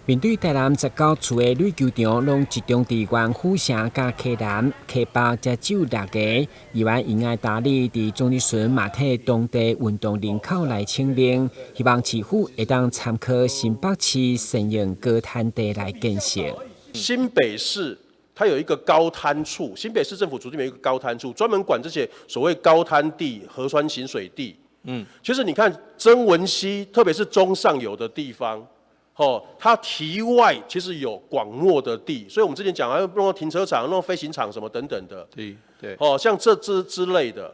面對台南19處的壘球場，攏集中佇縣府城佮溪南、溪北，才只有六个。議員英愛達利佇鍾日順嘛替當地運動人口來請命，希望市府會當參考新北市善用高灘地來建設。新北市它有一個高灘處，新北市政府組織有一個高灘處，專門管這些所謂高灘地、河川行水地。其實你看曾文溪，特別是中上游的地方。哦，它堤外其實有廣袤的地，所以我們之前講啊，弄停車場、弄飛行場什麼等等的。哦，像這之類的，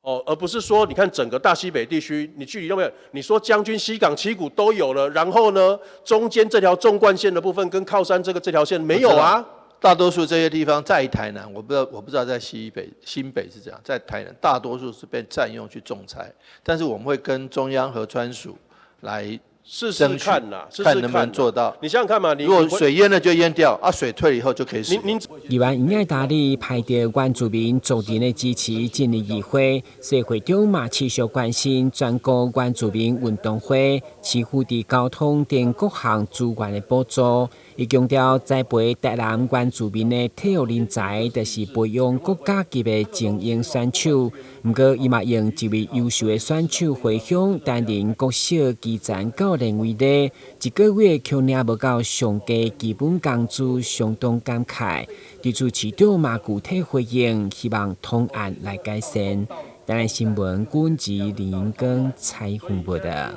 哦，而不是說你看整個大西北地區，你距離都沒有，你說將軍、西港、七股都有了，然後呢，中間這條縱貫線的部分跟靠山這條線沒有啊？大多數這些地方在台南，我不知道在西北、新北是這樣，在台南大多數是被佔用去種菜，但是我們會跟中央河川署來試試看啦，看能不能做到。你想想看嘛，你如果水淹了就淹掉，啊，水退了以後就可以使用。議員英愛達利派著原住民族人的支持進入議會，社會中嘛持續關心全國原住民運動會，市府佇交通等各項資源的補助。伊強調栽培台南原住民的體育人才，就是培養國家級的精英選手。毋過，伊嘛用一位優秀的選手回鄉擔任國小基層教練為例，一個月卻領無夠上低基本工資，相當感慨。對此市長嘛具體回應，希望統案來改善。台南新聞，軍籍林根採訪報道。